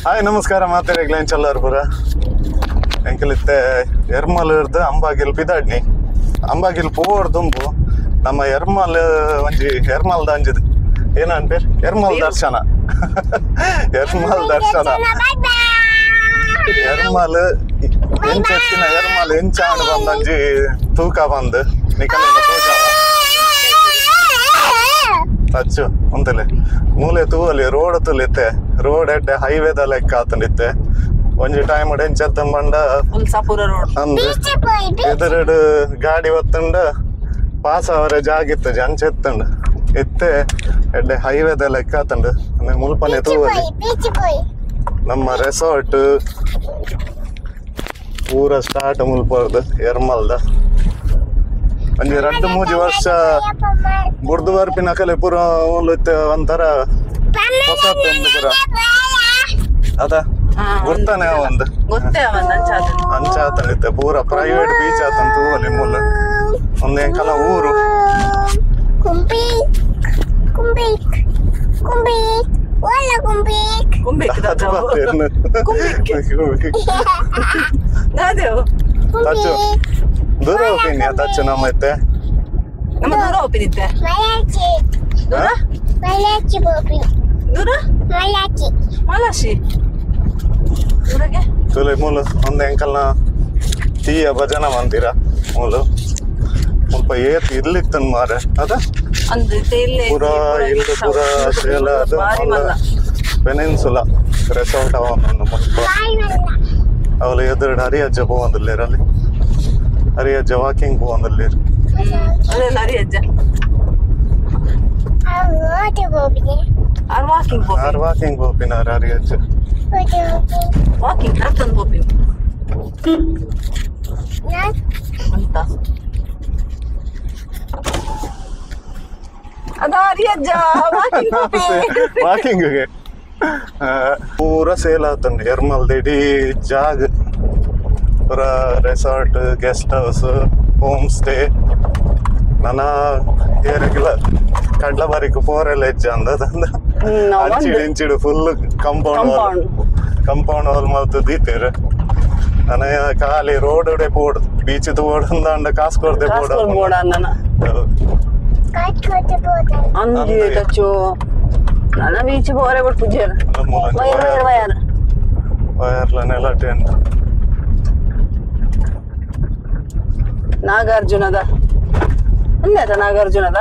Hi ನಮಸ್ಕಾರ ಮಾತಾಡಿ ಎಂಚಲ್ಲಾರು ಪೂರ ಎಂಕಲಿತ್ತೆ ಎರ್ಮಲ್ ಇರ್ದು ಅಂಬಾಗಿಲ್ ಪಿದಾಡ್ನಿ ಅಂಬಾಗಿಲ್ ಪೋರ್ ದುಂಬು ನಮ್ಮ ಎರ್ಮಲ್ ಒಂಜಿ ಎರ್ಮಲ್ದ ಅಂಜಿದ್ ಏನ ಅನ್ಪೇರ್ ಎರ್ಮಲ್ ದರ್ಶನ ಎರ್ಮಲ್ ದರ್ಶನ ಎರ್ಮಲ್ ಎಂಚೆತ್ತಿನ ಎರ್ಮಲ್ ಎಂಚಾಂಡ್ ಬಂದಂಜಿ ತೂಕ ಬಂದು ನಿಕಲಿನ ತೂಕ ತಚ್ಚು ಉಂತಲೆ ಮೂಲೆ ತೂವಲಿ ರೋಡ್ ತುಲಿತ್ತೆ ರೋಡ್ ಎಡ್ಡೆ ಹೈವೇದ ಲೆಕ್ಕ ಆತಂಡಿತ್ತೆ ಒಂಜಿ ಟೈಮ್ ಎಂಚೆತ್ತ ಬಂಡ ಎದುರುಡು ಗಾಡಿ ಒತ್ತಂಡ ಪಾಸ್ ಅವರ ಜಾಗಿತ್ತು ಜಂಚೆತ್ತಂಡ ಇತ್ತೆ ಎಡ್ಡೆ ಹೈವೇದ ಲೆಕ್ಕ ಆತಂಡು ಅಂದ್ರೆ ಮುಲ್ಪನೆ ತೂವಲಿ ನಮ್ಮ ರೆಸಾರ್ಟ್ ಪೂರ ಸ್ಟಾರ್ಟ್ ಮುಲ್ಪರ್ದು ಎರ್ಮಲ್ದ ಒಂಜಿ ರಡ್ಡು ಮೂಜಿ ವರ್ಷ ಬುಡ್ದು ಬರ್ಪಿನ ಕಲೆ ಪೂರ ಒಂಥರ ಹೊಸತ್ತು ಪೂರ ಅದ ಗುರ್ತಾನೆ ಒಂದು ಅಂಚಾತನಿತ್ತೆ ಪೂರ ಪ್ರೈವೇಟ್ ಬೀಚ್ ಆತಂತ ತೂವಲಿ ಮೂಲ ಒಂದ್ ಎಂಕಲ ಊರು ದೂರ ಹೋಗ್ತೀನಿ ತಚ್ಚು ನಮ್ಮ ಇತ್ತೆ ನಮ್ಮ ದೂರ ಹೋಗ್ತೀನಿ ದೂರ ದೂರ ಮಲಾಶಿ ತುಲೆ ಮೂಲ ಒಂದು ಎಂಕಲ್ನ ತೀಯ ಭಜನ ಮಂದಿರ ಮೂಲ ಮುಲ್ಪ ಏತ್ ಇಲ್ಲಿತ್ತನ್ ಮಾರೆ ಅದ ಪೂರ ಇಲ್ಲಿ ಪೂರ ಸೇಲ ಅದು ಪೆನಿನ್ಸುಲಾ ರೆಸಾರ್ಟ್ ಅವನು ಮುಲ್ಪ ಅವಳು ಎದುರು ಹರಿಯಜ್ಜ ಪೋವಂದಿಲ್ಲೇರು ಅಲ್ಲಿ ಹರಿಯಜ್ಜ ವಾಕಿಂಗ್ ಪೋವಂದಿಲ್ಲೇರು ಹರಿಯಜ್ಜ ಆರ್ ವಾಕಿಂಗ್ ಪೋಪಿನ ಹರಿಯಜ್ಜ ವಾಕಿಂಗ್ ನರ್ತಂದು ಪೋಪಿನ ಅಂತ ಅದ ಹರಿಯಜ್ಜ ವಾಕಿಂಗ್ ವಾಕಿಂಗ್ ಪೂರ ಸೇಲ್ ಆತಂಡು ಎರ್ಮಲ್ದ ಇಡೀ ಜಾಗ ಪೂರ resort guest house home stay ನನ್ನ ಏರಿಗಿಲ್ಲ ಕಡ್ಲ ಬಾರಿಕ್ ಪೋರೆಲ್ಲ ಹೆಜ್ಜೆ ಅಂದ ಅಂಚಿಡು ಇಂಚಿಡು ಫುಲ್ ಕಂಪೌಂಡ್ ಕಂಪೌಂಡ್ ವಾಲ್ ಮಲ್ತು ದೀತೇರು ನನ್ನ ಖಾಲಿ ರೋಡ್ ಪೋಡು ಬೀಚ್ ಪೋಡು ಅಂದ ಕಾಸು ಕೊಡ್ದೆ ಪೋಡು ನನ್ನ ಬೀಚ್ ಪೋರೆ ಪೂಜೆ wire wire wire ನೆಲ ಟೆಂಟ್ ನಾಗಾರ್ಜುನದ ಒಂದೇ ನಾಗಾರ್ಜುನದ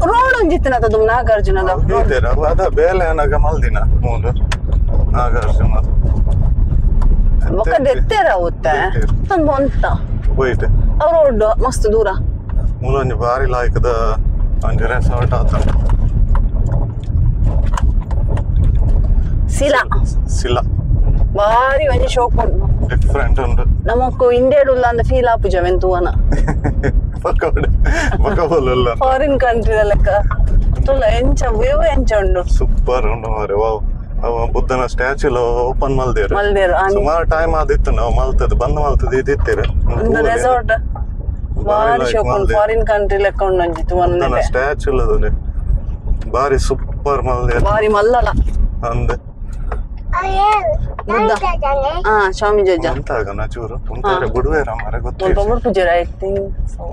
ರೋಡ್ ಒಂಜಿತ್ತಿನ ಅದು ನಾಗಾರ್ಜುನದ ಅದ ಬೇಲೆ ಅನಗ ಮಲ್ದಿನ ಮೂಲು ನಾಗಾರ್ಜುನ ಬೊಕ್ಕ ದೆತ್ತೇರ ಅವತ್ತೆ ತುಂಬ ಅಂತ ಹೋಯ್ತು ರೋಡ್ ಮಸ್ತ್ ದೂರ ಮೂಲೊಂಜಿ ಬಾರಿ ಲಾಯ್ಕದ ಒಂಜಿ ರೆಸಾರ್ಟ್ ಆತ ಸಿಲಾ ಸಿಲಾ ಬಾರಿ ಒಂಜಿ ಶೋಕ್ ಉಂಟು ಡಿಫರೆಂಟ್ ಉಂಟು ನಮಕ್ಕು ಇಂಡಿಯಾಡುಲ್ಲ ಅಂದ ಫೀಲ್ ಆಪುಜ ವೆಂತುವನ ಫಾರಿನ್ ಕಂಟ್ರಿ ಲೆಕ್ಕ ತುಲ್ಲ ಎಂಚ ವ್ಯೂ ಎಂಚ ಉಂಡು ಸೂಪರ್ ಉಂಡು ಮಾರೆ ವಾವ್ ಅವ ಬುದ್ಧನ ಸ್ಟ್ಯಾಚ್ಯೂ ಓಪನ್ ಮಲ್ದೇರು ಮಲ್ದೇರು ಸುಮಾರು ಟೈಮ್ ಆದಿತ್ತು ನಾವು ಮಲ್ತದ ಬಂದ್ ಮಲ್ತದ ಇದಿತ್ತೀರ ಒಂದು ರೆಸಾರ್ಟ್ ಬಾರಿ ಶೋಕ್ ಉಂಟು ಫಾರಿನ್ ಕಂಟ್ರಿ ಲೆಕ್ಕ ಉಂಡು ಒಂಜಿ ತುವನ ಸ್ಟ್ಯಾಚ್ಯೂ ಬಾರಿ ಸೂಪರ್ ಮಲ್ದೇರು ಬಾರಿ ಮಲ್ಲಲ ಅಂದ ಹಾ ಸ್ವಾಮಿ ಜಜ್ಜ ಅಂತ ಆಗನ ಚೂರು ಉಂಟಾರೆ ಬುಡುವೇರ ಮಾರೆ ಗೊತ್ತಿಲ್ಲ ಮುಲ್ಪ ಪೂಜೆ I think so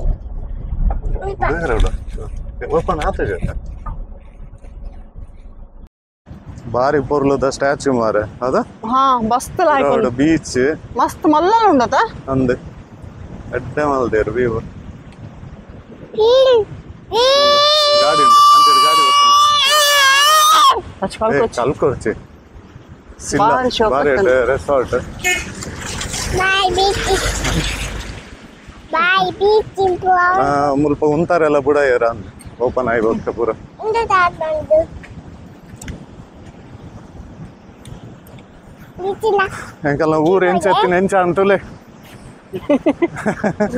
ಬುಡುವೇರ ಓಪನ್ ಆತ ಜೊತೆ ಬಾರಿ ಪೊರ್ಲುದ ಸ್ಟ್ಯಾಚ್ಯೂ ಮಾರೆ ಅದ ಹಾ ಮಸ್ತ್ ಲಾಯ್ಕ್ ರೋಡ್ ಬೀಚ್ ಮಸ್ತ್ ಮಲ್ಲ ಉಂಡತ ಅಂದ್ ಎಡ್ಡೆ ಮಲ್ದೇರು ವ್ಯೂ ಗಾಡಿ ಉಂಟು ಅಂಚೆ ಗಾಡಿ ಬರ್ತದೆ ಕಲ್ಕೊರ್ಚಿ ಬಾರಿ ರೆಸಾರ್ಟ್ ಮುಲ್ಪ ಉಂತಾರೆಲ್ಲ ಬುಡಯರ ಓಪನ್ ಆಗಿ ಹೋಗ್ತ ಪೂರ ಎಂಕಲ್ಲ ಊರು ಎಂಚೆತ್ತಿನ ಎಂಚ ಅಂತಲೇ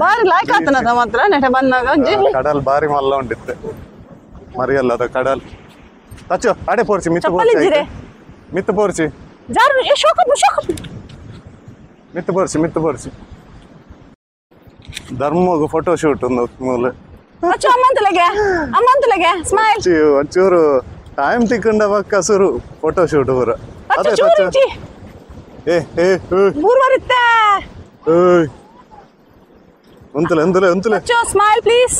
ಬಾರಿ ಲಾಯ್ಕ್ ಆತನದ ಮಾತ್ರ ನೆಟ ಬಂದಾಗ ಕಡಲ್ ಬಾರಿ ಮಲ್ಲ ಉಂಡಿತ್ತೆ ಮರಿಯಲ್ಲ ಅದ ಕಡಲ್ ತಚ್ಚು ಅಡೆ ಪೋರ್ಚಿ ಮಿತ್ತು ಪೋರ್ಚಿ ಮಿತ್ತು ಪೋರ್ಚಿ ಜಾರು ಏ ಶೋಕಪ್ಪು ಶೋಕಪ್ಪು ಮಿತ್ತು ಪೋರ್ಚಿ ಮಿತ್ತು ಪೋರ್ಚಿ ಧರ್ಮಗ್ ಫೋಟೋ ಶೂಟ್ ಒಂದು ಮೂಲೆ ಅಚ್ಚು ಅಮ್ಮಂತಲೆಗೆ ಅಮ್ಮಂತಲೆಗೆ ಸ್ಮೈಲ್ ಒಂಚೂರು ಟೈಮ್ ತಿಕ್ಕಂಡ ಪಕ್ಕ ಸುರು ಫೋಟೋ ಶೂಟ್ ಪೂರ ಅಚ್ಚ ಚೂರಿಂಚಿ ಏ ಏ ಬೂರ್ವರಿತ್ತೆ ಏಯ್ ಉಂತಲೆ ಉಂತಲೆ ಉಂತಲೆ ಅಚ್ಚು ಸ್ಮೈಲ್ ಪ್ಲೀಸ್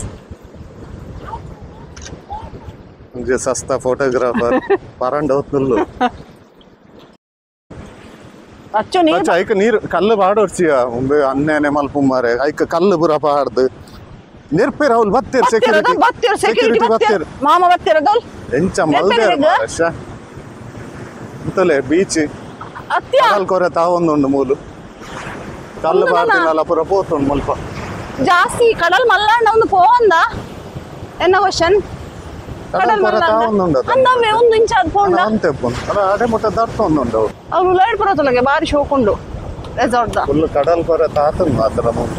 ಒಂಜಿ ಸಸ್ತಾ ಫೋಟೋಗ್ರಾಫರ್ ಪರಂಡ ಹೊತ್ತುಲ್ಲು ಅಚ್ಚು ನೀರು ಅಚ್ಚ ಐಕ ನೀರು ಕಲ್ಲು ಪಾಡೋರ್ಚಿಯ ಒಂದು ಅನ್ನೇನೆ ಮಲ್ಪುಮಾರೆ ಐಕ ಕಲ್ಲು ಪೂರ ಪಾಡ್ದು ನೆರ್ಪೇರ್ ಅವ್ಲು ಬತ್ತೇರ್ ಸೆಕ್ಯೂರಿಟಿ ಬತ್ತೇರ್ ಸೆಕ್ಯೂರಿಟಿ ಬತ್ತೇರ್ ಮಾಮ ಬತ್ತೇರ್ ದೋಲ್ ಎಂಚ ಮಲ್ದೇರ್ ಮಾರಶ ಉಂತಲೆ ಬೀಚ್ ಅತ್ಯ ಕಡಲ್ ಕೊರೆ ತಾವೊಂದುಂಡು ಮೂಲು ಕಲ್ಲು ಪಾಡ್ದಿನಲ್ಲ ಪೂರ ಪೋತುಂಡು ಮುಲ್ಪ ಜಾಸ್ತಿ ಕಡಲ್ ಮಲ್ಲಾಂಡ ಒಂದು ಪೋಂದ ಎನ್ನ ಕ್ವಶನ್ ಕಡಲ್ ಕೊರೆ ತಾವೊಂದುಂಡು ಅಂದೊಮ್ಮೆ ಒಂದು ಇಂಚ ಅದು ಪೋಂಡ ಅಂತೆ ಪೋಂಡು ಅಲ್ಲ ಅಡೆ ಮುಟ್ಟ ದರ್ತೊಂದುಂಡು ಅವು ಅವ್ರು ಲೈಟ್ ಪುರತಲಗೆ ಬಾರಿ ಶೋಕುಂಡು ರೆಸಾರ್ಟ್ the full ಕಡಲ್ ಕೊರೆ ತಾತುಂಡು ಮಾತ್ರ ಮೂಲು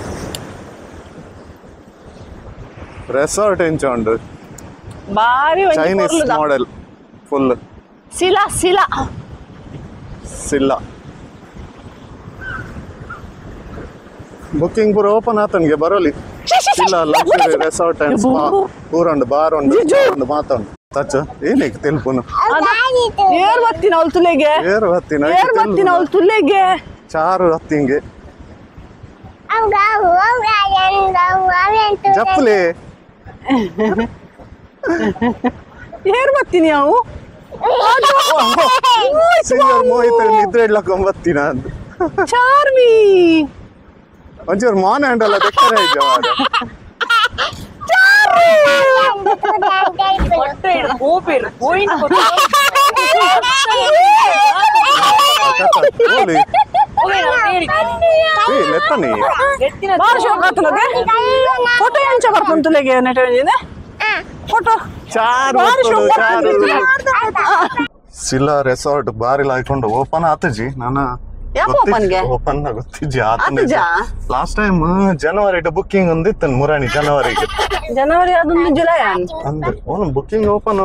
ರೆಸಾರ್ಟ್ ಎಂಚ ಉಂಡು ಬಾರಿ ಒಂಜಿ Chinese model full ಸಿಲಾ ಸಿಲಾ Silva booking ಪೂರ open ಆತನ್ಗೆ Baroli Silva luxury resort and spa ಪೂರ ಉಂಡು ಬಾರ್ ಉಂಡು ಉಂಡು ಮಾತುಂಡು ತಚ್ಚ ಏನಕ್ಕೆ ತೆಲ್ಪುನು ಏರ್ ಬತ್ತಿನ ಅವಳು ತುಲೆಗೆ ಏರು ಹತ್ತಿನ ಏರ್ ಬತ್ತಿನ ಅವಳು ತುಲೆಗೆ ಚಾರು ಹತ್ತಿಂಗೆ ಜಪ್ಪಲೆ ಏರ್ ಬತ್ತೀನಿ ಅವು ಸಿಂಗರ್ ಮೋಹಿತ ನಿದ್ರೆ ಇಡ್ಲಕ್ಕೊಂಬತ್ತಿನ ಅಂದ್ ಚಾರ್ಮಿ ಒಂಚೂರು ಮಾನ್ ಹ್ಯಾಂಡಲ್ಲ ದೆಕ್ಕರೆ ಇದ್ದೆ ಹೋಲಿ ಏ ಲೆತ್ತನಿ ಬಾರಿ ಶೋಕ್ ಆತಲಗೆ ಫೋಟೋ ಎಂಚ ಬರ್ಪುಂತುಲೆಗೆ ನೆಟೆ ಫೋಟೋ ಚಾರು ಬಾರಿ ಶೋಕ್ ಚಾರು ಸಿಲ್ಲಾ ರೆಸಾರ್ಟ್ ಬಾರಿ ಲಾಯ್ಕೊಂಡು ಓಪನ್ ಆತಜಿ ನಾನು ಯಾಕೆ ಓಪನ್ಗೆ ಓಪನ್ ಗೊತ್ತಿಜ್ಜಿ ಆತನ ಆತಜಾ? ಲಾಸ್ಟ್ ಟೈಮ್ ಜನವರಿ ಬುಕ್ಕಿಂಗ್ ಒಂದಿತ್ತು ಮುರಾಣಿ ಜನವರಿಗೆ ಜನವರಿ ಅದೊಂದು ಜುಲೈ ಅಂದ್ರೆ ಓನ್ ಬುಕ್ಕಿಂಗ್ ಓಪನ್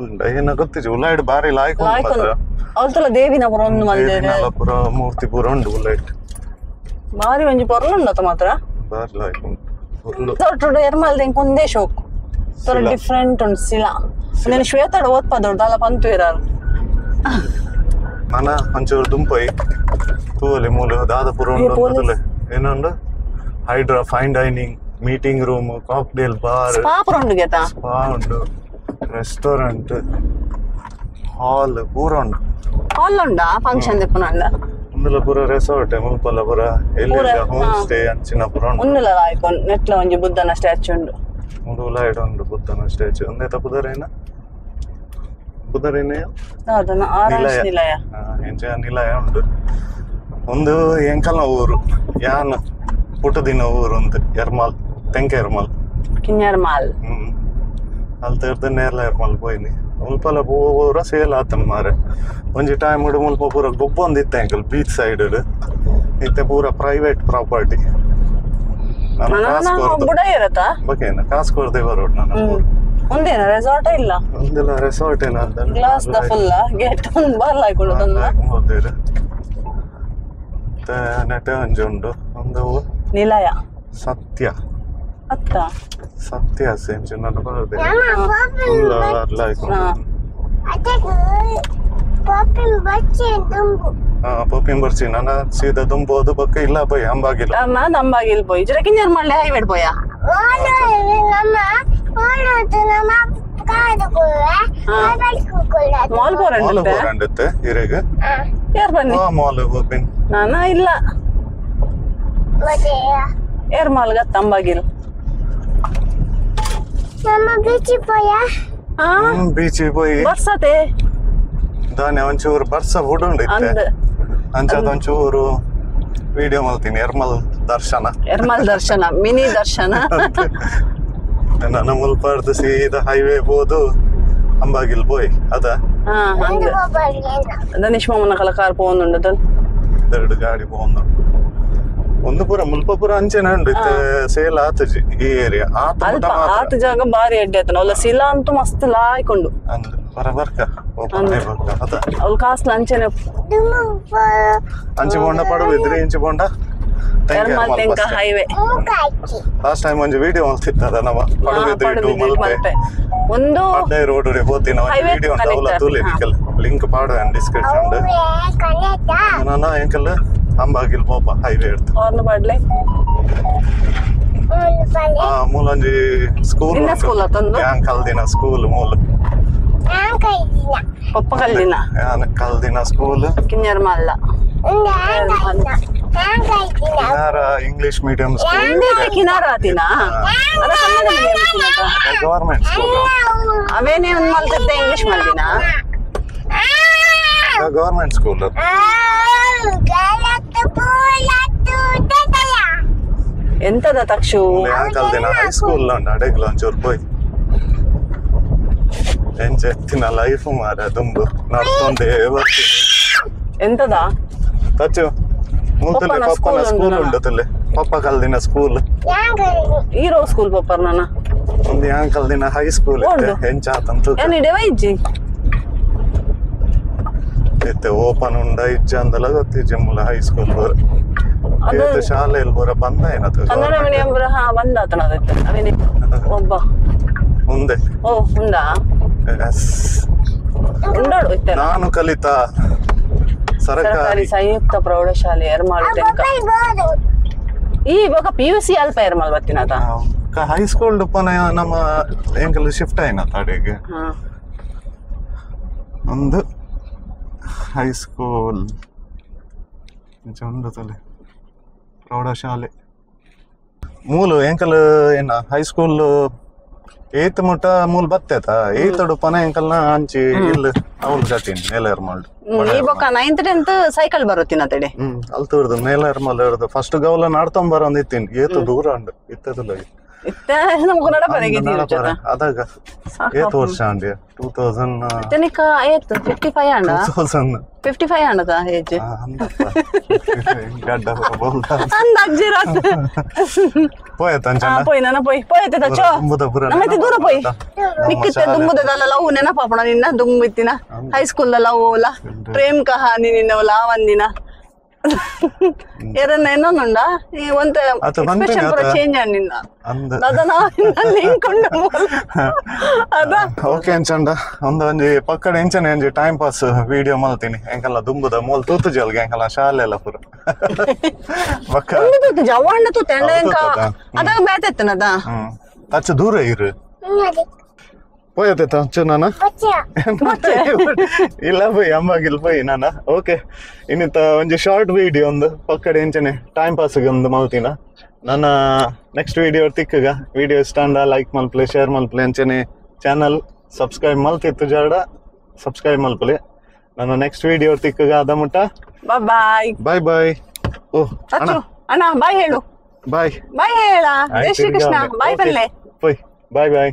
ಉಂಡ ಏನ ಗೊತ್ತಿಜ್ಜಿ ಉಲಾಯ್ಡ್ ಬಾರಿ ಲಾಯ್ಕೊಂಡು ಲಾಯ್ಕೊಂಡು ಮಾತ್ರ ಅವಳ್ತಲ ದೇವಿನ ಪುರ ಒಂದು ಮಲ್ದೇರು ದೇವಿನಲಪುರ ಮೂರ್ತಿ ಪೂರ ಉಂಡು ಉಲೈಟ್ ಬಾರಿ ಒಂಜಿ ಪೊರ್ಲು ಉಂಡತ ಮಾತ್ರ ಬಾರಿ ಲಾಯ್ಕೊಂಡು ಪೊರ್ಲು ರೆಸಾರ್ಟ್ ಎರ್ಮಲ್ದ ಇಂಕ್ ಒಂದೇ ಶೋಕ್ ತೋರ ಸಿಲಾ. ಡಿಫ್ರೆಂಟ್ ಉಂಟು ಸಿಲಾ నేను ಶ್ವೇತಡ ಓದ್ಪದೊಡ್ದು ದಾಲ ಪಂತು ಇರಾರು ನಾನ ಒಂಚೂರು ದುಂಪೈ ತೂವಲಿ ಮೂಲು ದಾದ ಪೂರ ಉಂಡು ಪೊಲೀಸ್. ಮೊದಲು ಏನುಂಡು Hydra fine dining meeting room cocktail bar spa ಪೂರ ಉಂಡು ಗೇತಾ ಸ್ಪಾ ಉಂಡು ರೆಸ್ಟೋರೆಂಟ್ ಹಾಲ್ ಪೂರ ಉಂಡು ಹಾಲ್ ಉಂಡಾ ಫಂಕ್ಷನ್ ದೆಪ್ಪುನಂಡ ಉಂದುಲ ಪೂರ ರೆಸಾರ್ಟ್ ಮುಲ್ಪಲ ಪೂರ ಎಲ್ಲಿ ಪೂರ, ಹೋಮ್ ಹಾ. ಸ್ಟೇ ಅಂಚಿನ ಪೂರ ಉಂಡು ಉನ್ನುಲ ಲಾಯ್ಕೊನ್ ನೆಟ್ಲ ಒಂಜಿ ಬುದ್ಧನ ಸ್ಟ್ಯಾಚು ಉಂಡು ಉಂಡು ಉಲಾಯ್ಡ್ ಉಂಡು ಬುದ್ಧನ ಸ್ಟ್ಯಾಚು ಒಂದೇ ಪುದರೇನ ಪುದರೇನ ದಾದನ ಆರಾಂಶ್ ನಿಲಯ ಎಂಚ ನಿಲಯ ಉಂಡು ಒಂದು ಎಂಕಲ್ನ ಊರು ಯಾನ್ ಪುಟ್ಟದಿನ ಊರು ಅಂತ ಎರ್ಮಾಲ್ ತೆಂಕ ಎರ್ಮಾಲ್ ಕಿನ್ಯರ್ಮಾಲ್ ಹ್ಮ್ ಅಲ್ಲಿ ತೆರ್ದು ನೇರ್ಲ ಎರ್ಮಾಲ್ ಪೋಯಿನಿ ಮುಲ್ಪಲ ಪೂರ ಸೇಲ್ ಆತನ ಮಾರೆ ಒಂಜಿ ಟೈಮ್ ಇಡು ಮುಲ್ಪ ಪೂರ ಗೊಬ್ಬೊಂದಿತ್ತೆ uncle beach side ಇತ್ತೆ ಪೂರ ಪ್ರೈವೇಟ್ ಪ್ರಾಪರ್ಟಿ ನಾನು ಕಾಸು ಕೊರ್ದು ಬುಡ ಇರತ್ತಾ ಬಕೇನ ಕಾಸು ಕೊರ್ದೆ ಬರೋಡು ನಾನು ಪೂರ ಒಂದೇನ ರೆಸಾರ್ಟ್ ಇಲ್ಲ ಒಂದೆಲ್ಲ ರೆಸಾರ್ಟ್ ಏನ ಅಂತ glass the full gate ಒಂದು ಬಾರ್ಲ ಹಾಕೊಳ್ಳೋದನ್ನ ಹೋದೇರು ನೆಟೆ ಒಂಜಿ ಉಂಡು ಒಂದು ನಿಲಯ ಸತ್ಯ ಅತ್ತ ಸತ್ಯ ಸೇಂಚು ನನ್ನ ಬರೋದೆ ಪೋಪಿನ್ ಬರ್ಸಿ ನನ್ನ ಸೀದಾ ದುಂಬೋದು ಬಕ್ಕ ಇಲ್ಲ ಪೋಯ್ ಅಂಬಾಗಿಲ್ಲ ನಾನು ಅಂಬಾಗಿಲ್ ಪೋಯ್ ಜರ ಕಿಂಜರ್ ಮಾಡ್ಲೆ ಹೈವೇಡ್ ಪೋಯ ಮಾಲ್ ಮಾಲ್ ಪೋರಂಡುತ್ತೆ ಪೋರಂಡುತ್ತೆ ಇರೆಗ್ ಯಾರ್ ಬನ್ನಿ ಆ ಮಾಲ್ ಪೋಪಿನ್ ನಾನ ಇಲ್ಲ ಏರ್ ಮಾಲ್ ಗತ್ತ ಅಂಬಾಗಿಲ್ ಹಾ ಬೀಚ್ ಪೋಯಿ ಬರ್ಸತೆ ದಾನೆ ಒಂಚೂರು ಬರ್ಸ ಹುಡುಂಡು ಇತ್ತೆ ಅಂದ್ ಅಂಚಾದ ಒಂಚೂರು ವಿಡಿಯೋ ಮಲ್ತೀನಿ ಎರ್ಮಲ್ ದರ್ಶನ ಎರ್ಮಲ್ ದರ್ಶನ ಮಿನಿ ದರ್ಶನ ನನ್ನ ಮುಲ್ಪಾರ್ದು ಸೀದಾ ಹೈವೇ ಬೋದು ಅಂಬಾಗಿಲ್ ಪೋಯ್ ಅದ ಹಾ ಹಂಗ ಧನೇಶ್ ಮಾಮನ ಕಲ ಕಾರ್ ಪೋವೊಂದುಂಡು ಎರಡು ಗಾಡಿ ಪೋಂದು ಒಂದು ಪೂರ ಮುಲ್ಪ ಪೂರ ಅಂಚೆನೆ ಉಂಡು ಇತ್ತೆ ಸೇಲ್ ಆತಜಿ ಈ ಏರಿಯಾ ಆತ ಅಲ್ಪ ಆತ ಜಾಗ ಬಾರಿ ಎಡ್ಡೆ ಆತನ ಅವಳ ಸಿಲಾ ಅಂತೂ ಮಸ್ತ್ ಲಾಯ್ಕೊಂಡು ಅಂದ್ ಬರ ಬರ್ಕ ಓಪನ್ ಬರ್ಕ ಅದ ಅವಳು ಕಾಸ್ಲ ಅಂಚೆನೆ ಅಂಚೆ bonda Padubidri ಇಂಚೆ bonda Ermal Tenka highway. Last time ಒಂಜಿ video ಮಲ್ತಿತ್ತದ ನಮ್ಮ ಪಡುಬಿದ್ರಿ to Malpe ಒಂದು ಪಡ್ಡೆ ರೋಡ್ ಉಡೆ ಪೋತಿನ ಒಂಜಿ ವಿಡಿಯೋ ಉಂಟು ಅವಲ ತೂಲೆ ನಿಕಲ್ ಲಿಂಕ್ ಪಾಡುವೆ ಡಿಸ್ಕ್ರಿಪ್ಷನ್ ನಾನ ಎಂಕಲ್ Ambagilu ಪೋಪ highway ಇಡ್ತು horn ಪಾಡ್ಲೆ ಮೂಲೊಂಜಿ school school ಅತ್ತೊಂದು ಯಾನ್ ಕಲ್ದಿನ ಸ್ಕೂಲ್ ಮೂಲ ಪಪ್ಪ ಕಲ್ದಿನ ಯಾನ್ ಕಲ್ದಿನ ಸ್ಕೂಲ್ ಕಿನ್ಯರ್ಮಲ್ಲ ಕಿನಾರ English medium school ಕಿನಾರ ಆತಿನ ಅದ ಕನ್ನಡ ಗವರ್ನಮೆಂಟ್ ಸ್ಕೂಲ್ ಅವೇನೇ ಒಂದು ಮಲ್ತತ್ತೆ ಇಂಗ್ಲಿಷ್ ಮಲ್ದಿನ ಗವರ್ನಮೆಂಟ್ ಸ್ಕೂಲ್ ಎಂತದ ತಕ್ಷು ಕಲ್ದಿನ ಹೈಸ್ಕೂಲ್ ಉಂಟು ಅಡೆಗ್ಲ ಒಂಚೂರು ಪೋಯ್ ಎಂಚೆತ್ತಿನ ಲೈಫ್ ಮಾರ ದುಂಬು ನಡ್ತೊಂದೇ ಬರ್ತೀನಿ ಎಂತದ ತಚ್ಚು ಮೂತಲೆ ಪಪ್ಪನ ಸ್ಕೂಲ್ ಉಂಟು ತುಲೆ ಪಪ್ಪ ಕಲ್ದಿನ ಸ್ಕೂಲ್ ಈರೋ ಸ್ಕೂಲ್ ಪಪ್ಪರ್ ನಾನ ಒಂದು ಯಾನ್ ಕಲ್ದಿನ ಹೈಸ್ಕೂಲ್ ಇತ್ತೆ ಎಂಚಾತಂತು ಏನ್ ಇಡೆವ ಇಜ್ಜಿ ಇತ್ತೆ ಓಪನ್ ಉಂಡ ಇಜ್ಜ ಅಂದಲ ಗೊತ್ತಿಜ್ಜಿ ಮೂಲ ಹೈಸ್ಕೂಲ್ ಬರ ಅದು ಶಾಲೆಯಲ್ಲಿ ಬರ ಬಂದ ಏನದು ಕನ್ನಡ ಮೀಡಿಯಂ ಬರ ಹಾ ಬಂದ ಆತನ ಅದಕ್ಕೆ ಅವೇನೆ ಒಬ್ಬ ಮುಂದೆ ಓ ಉಂಡಾ ಉಂಡೋಡು ಇತ್ತೆ ನಾನು ಕಲಿತ ಸರ್ಕಾರಿ ಸಂಯುಕ್ತ ಪ್ರೌಢಶಾಲೆ ಎರ್ಮಾಳು ತೆಂಕ ಈ ಇವಾಗ PUC ಅಲ್ಪ ಎರ್ಮಾಲ್ ಬತ್ತಿನದ ಹೈಸ್ಕೂಲ್ ಡುಪ್ಪನ ನಮ್ಮ ಎಂಕಲ್ ಶಿಫ್ಟ್ ಆಯ್ನ ತಡೆಗೆ ಒಂದು ಹೈಸ್ಕೂಲ್ ಉಂಡು ತಲೆ ಪ್ರೌಢಶಾಲೆ ಮೂಲು ಎಂಕಲ್ ಏನ high school eighth ಮುಟ್ಟ ಮೂಲ ಬತ್ತೇತ ಏತ್ ಡುಪ್ಪನ ಎಂಕಲ್ನ ಅಂಚಿ ಇಲ್ಲಿ ಅವ್ಲು ಕಟ್ಟಿನಿ ಮೇಲೆರ್ಮಾಲ್ಡ್ ಈ ಬೊಕ್ಕ 9th 10th cycle ಬರುತ್ತಿನ ತಡೆ ಅಲ್ತುರ್ದು ಮೇಲೆರ್ಮಾಲ್ ಇರ್ದು ಫಸ್ಟ್ ಗೌಲ ನಾಡ್ತೊಂಬರ ಇತ್ತೀನಿ ಏತು ದೂರ ಉಂಡು ಇತ್ತದಲ್ಲ ಇತ್ತ ನಮಗ ನಡಪರೆಗೆ ಅದಾಗ ಏತ್ ವರ್ಷ ಅಂಡಿ 2000 ಇತ್ತನಿಕ ಏತ್ 55 ಅಂಡ 2000 55 ಅಂಡದ ಏಜ್ ಗಡ್ಡ ಬೋಲ್ದ ಅಂದ ಅಜ್ಜಿರಾತ್ ಪೋಯ್ ತಂಚನ ಪೋಯ್ ನನ ಪೋಯ್ ಪೋಯ್ ತಚ್ಚೋ ನಮ್ಮತ್ತೆ ದೂರ ಪೋಯ್ ನಿಕ್ಕಿತ್ತೆ ದುಂಬುದಲ್ಲ ಲವ್ ನೆನಪಾಪಣ ನಿನ್ನ ದುಂಬಿತ್ತಿನ high school love ಓಲ ಪ್ರೇಮ್ ಕಹಾನಿ ನಿನ್ನ ಲಾವಂದಿನ ಎರನ್ನ ಏನೊಂದುಂಡ ಈ ಒಂತ ಎಕ್ಸ್ಪ್ರೆಷನ್ ಪೂರ ಚೇಂಜ್ ನಿನ್ನ ಅದನ ಲಿಂಕ್ ಉಂಡು ಅದ ಓಕೆ ಅಂಚಂಡ ಒಂದು ಒಂಜಿ ಪಕ್ಕಡ ಎಂಚನೆ ಒಂಜಿ time pass video ಮಲ್ತೀನಿ ಎಂಕಲ್ಲ ದುಂಬುದ ಮೂಲ ತೂತು ಜಲ್ಗೆ ಎಂಕಲ್ಲ ಶಾಲೆ ಎಲ್ಲ ಪೂರ ಬಕ್ಕ ತೂತು ಜವಾಂಡ ತೂತು ಎಂಡ ಎಂಕ ಅದಾಗ ಬೇತೆತ್ತನದ ತಚ್ಚ ದೂರ ಇರು ಪೋಯತೆ ತಚ್ಚು ನಾನ ಇಲ್ಲ ಪೋಯ್ ಅಂಬಾಗಿಲ್ ಪೋಯ್ ನಾನ ಓಕೆ ಇನ್ನಿತ ಒಂಜಿ ಶಾರ್ಟ್ ವಿಡಿಯೋ ಒಂದು ಪಕ್ಕಡೆ ಎಂಚನೆ ಟೈಮ್ ಪಾಸ್ಗೆ ಒಂದು ಮಲ್ತಿನ ನನ್ನ ನೆಕ್ಸ್ಟ್ ವಿಡಿಯೋ ತಿಕ್ಕಗ ವಿಡಿಯೋ ಇಷ್ಟ ಅಂಡ ಲೈಕ್ ಮಲ್ಪಲೆ ಶೇರ್ ಮಲ್ಪಲೆ ಅಂಚನೆ ಚಾನಲ್ ಸಬ್ಸ್ಕ್ರೈಬ್ ಮಲ್ತಿತ್ತು ಜಾಡ ಸಬ್ಸ್ಕ್ರೈಬ್ ಮಲ್ಪಲೆ ನನ್ನ ನೆಕ್ಸ್ಟ್ ವಿಡಿಯೋ ತಿಕ್ಕಗ ಅದ ಮುಟ್ಟ ಬಾಯ್ ಬಾಯ್ ಬಾಯ್ ಓ ಅಣ್ಣ ಅಣ್ಣ ಬಾಯ್ ಹೇಳು ಬಾಯ್ ಬಾಯ್ ಹೇಳ ಜೈ ಶ್ರೀ ಕೃಷ್ಣ ಬಾಯ್ ಬಲ್ಲೆ ಬಾಯ್ ಬಾಯ್ ಬಾಯ್.